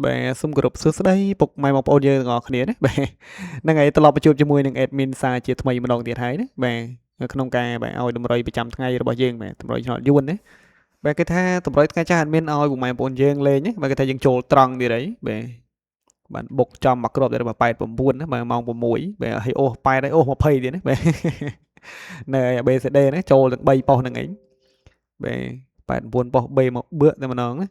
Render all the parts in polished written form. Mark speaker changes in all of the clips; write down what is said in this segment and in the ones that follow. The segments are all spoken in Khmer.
Speaker 1: បាទសូមគោរពសួស្តីពុកម៉ែបងប្អូនយើងទាំងអស់គ្នាណាបាទហ្នឹងហើយត្រឡប់មកជួបជាមួយនឹង admin សារជាថ្មីម្ដងទៀតហើយណាបាទក្នុងការបាទឲ្យតម្រុយប្រចាំថ្ងៃរបស់យើងបាទតម្រុយឆ្នោតយួនណាបាទគេថាតម្រុយថ្ងៃចាស់ admin ឲ្យពុកម៉ែបងប្អូនយើងលេងណាបាទគេថាយើងចូលត្រង់ទៀតអីបាទបានបុកចំមកគ្រាប់ទៀតបាទ89ណាបាទម៉ោង6បាទហើយអូស8ហើយអូស20ទៀតណាបាទនៅ ABCD ណាចូលទាំង3ប៉ុស្តិ៍ហ្នឹងឯងបាទ89ប៉ុស្តិ៍ B មកបឿកតែម្ដងណា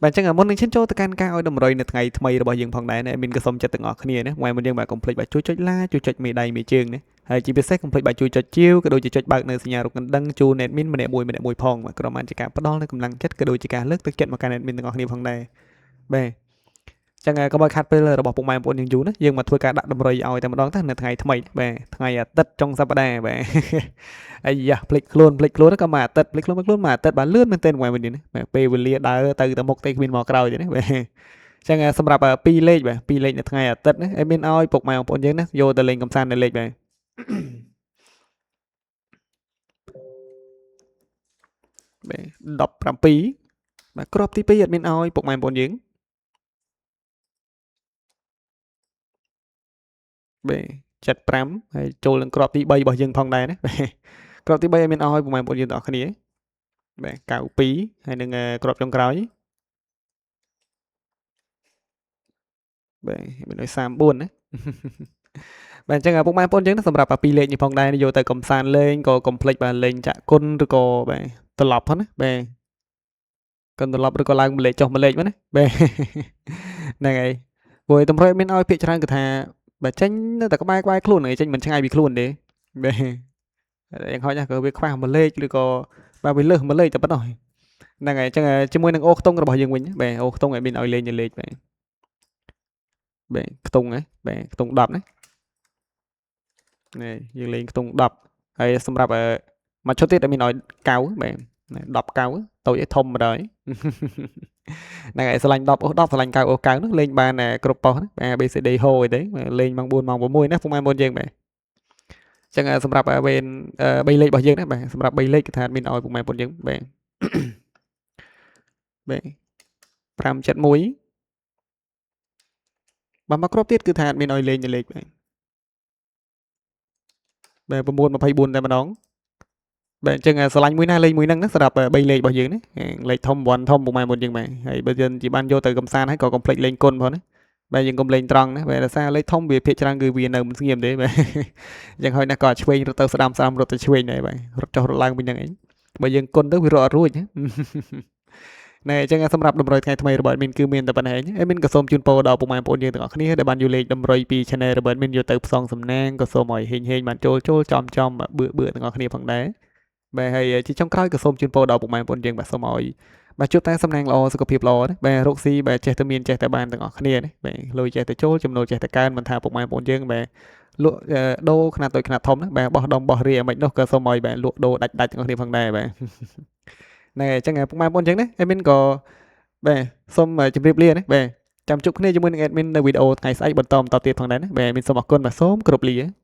Speaker 1: បាទអញ្ចឹងមុននឹងឈានចូលទៅកាន់ការឲ្យតម្រុយនៅថ្ងៃថ្មីរបស់យើងផងដែរណាមានក៏សូមចិត្តទាំងអស់គ្នាណាថ្ងៃមុនយើងបាទកុំភ្លេចបាទជួយចុច like ជួយចុចមេដៃមេជើងណាហើយជាពិសេសកុំភ្លេចបាទជួយចុចជាវក៏ដូចជាចុចបើកនៅសញ្ញារូបកណ្ដឹងជូន admin ម្នាក់មួយម្នាក់មួយផងបាទក្រុមបានជាការផ្ដល់នូវកម្លាំងចិត្តក៏ដូចជាការលើកទឹកចិត្តមកកាន់ admin ទាំងអស់គ្នាផងដែរបាទចឹងកុំឲ្យខាត់ពេលរបស់ពុកម៉ែបងប្អូនយើងយូរណាយើងមកធ្វើការដាក់តម្រុយឲ្យតែម្ដងទៅនៅថ្ងៃថ្មីបាទថ្ងៃអាទិត្យចុងសប្តាហ៍បាទអាយ៉ាភ្លេចខ្លួនភ្លេចខ្លួនក៏មកអាទិត្យភ្លេចខ្លួនខ្លួនមកអាទិត្យបាទលឿនមែនទែនមួយនេះណាបាទពេលវេលាដើរទៅទៅមុខទេគ្មានមកក្រោយទេណាបាទចឹងសម្រាប់2លេខបាទ2លេខនៅថ្ងៃអាទិត្យណាឲ្យមានឲ្យពុកម៉ែបងប្អូនយើងណាយកទៅលេងកម្សាន្តនៅលេខបាទបាទ17បាទគ្រាប់ទី2អត់មានឲ្យពុកម៉ែបងប្អូនយើងបាទ75ហើយចូលនឹងគ្រាប់ទី3របស់យើងផងដែរណាបាទគ្រាប់ទី3ឲ្យមានឲ្យពុកម៉ែបងប្អូនយើងទាំងអស់គ្នាបាទ92ហើយនឹងគ្រាប់ចុងក្រោយបាទមានឲ្យ34ណាបាទអញ្ចឹងពុកម៉ែបងប្អូនយើងសម្រាប់ពីរលេខនេះផងដែរយកទៅកំសាន្តលេងក៏កុំភ្លេចបាទលេងចាក់គុណឬក៏បាទត្រឡប់ផងណាបាទកុនត្រឡប់ឬក៏ឡើងមួយលេខចុះមួយលេខមកណាបាទហ្នឹងហើយព្រោះតម្រុយមានឲ្យភាគច្រើនគឺថាបើចេញនៅតែក្បែរក្បែរខ្លួនហ្នឹងចេញមិនឆ្ងាយពីខ្លួនទេបាទយ៉ាងហោចណាស់ក៏វាខ្វះមួយលេខឬក៏បាទវាលើសមួយលេខតែប៉ុណ្ណោះហ្នឹងហើយអញ្ចឹងជាមួយនឹងអូខ្ទង់របស់យើងវិញបាទអូខ្ទង់ឲ្យមានឲ្យលេងលេខបាទបាទខ្ទង់ណាបាទខ្ទង់10ណានេះយើងលេងខ្ទង់10ហើយសម្រាប់មួយឈុតទៀតឲ្យមានឲ្យ9បាទ10 9តូចឯធំបណ្ដោយហ្នឹងហើយស្រឡាញ់10អូស10ស្រឡាញ់9អូស9នោះលេងបានគ្រប់ប៉ុស្តិ៍ណាបាទ ABCD ហូអីទេលេងម៉ោង4ម៉ោង6ណាពុកម៉ែបងយើងបាទអញ្ចឹងសម្រាប់វេន3លេខរបស់យើងណាបាទសម្រាប់3លេខគឺថាមានឲ្យពុកម៉ែបងយើងបាទបាទ571បាទមកគ្រាប់ទៀតគឺថាមានឲ្យលេងលេខបាទបាទ924តែម្ដងបាទអញ្ចឹងស្រឡាញ់មួយណាលេខមួយហ្នឹងណាសម្រាប់3លេខរបស់យើងណាលេខធំវ៉ាន់ធំពុកម៉ែមុនយើងបាទហើយបើយើងជាបានយកទៅកំសាន្តហើយក៏កុំភ្លេចលេងគុណផងណាបាទយើងកុំលេងត្រង់ណាបាទដោយសារលេខធំវាភាគច្រើនគឺវានៅមិនស្ងៀមទេបាទអញ្ចឹងហើយណាក៏ឆ្វេងរត់ទៅស្ដាំស្ដាំរត់ទៅឆ្វេងដែរបាទរត់ចុះរត់ឡើងវិញហ្នឹងឯងបើយើងគុណទៅវារត់អត់រួចណាណែអញ្ចឹងសម្រាប់តម្រុយថ្ងៃថ្មីរបស់ admin គឺមានតែប៉ុណ្្នេះឯង admin ក៏សូមជូនពរដល់ពុកម៉ែបងប្អូនយើងទាំងអស់គ្នាដែលបានយកលេខតម្រុយពី channel របស់ admin យកទៅផ្សងសំណាងក៏សូមឲ្យហេងហេងបានចូលចូលចំចំបឿបឿទាំងអស់គ្នាផងដែរបាទហើយជាចុងក្រោយក៏សូមជូនពរដល់ពុកម៉ែបងប្អូនយើងបាទសូមឲ្យបាទជួបតែសំណាងល្អសុខភាពល្អណាបាទរកស៊ីបាទចេះតែមានចេះតែបានទាំងអស់គ្នាណាបាទលុយចេះតែចូលចំណូលចេះតែកើនមិនថាពុកម៉ែបងប្អូនយើងបាទលក់ដូរខ្នាតតូចខ្នាតធំណាបាទបោះដុំបោះរាមិននោះក៏សូមឲ្យបាទលក់ដូរដាច់ដាច់ទាំងអស់គ្នាផងដែរបាទណែអញ្ចឹងពុកម៉ែបងប្អូនអញ្ចឹងណា admin ក៏បាទសូមជម្រាបលាណាបាទចាំជួបគ្នាជាមួយនឹង admin នៅវីដេអូថ្ងៃស្អែកបន្តបន្តទៀតផងដែរណាបាទ admin សូមអរគុណបាទសូមគោរពលា។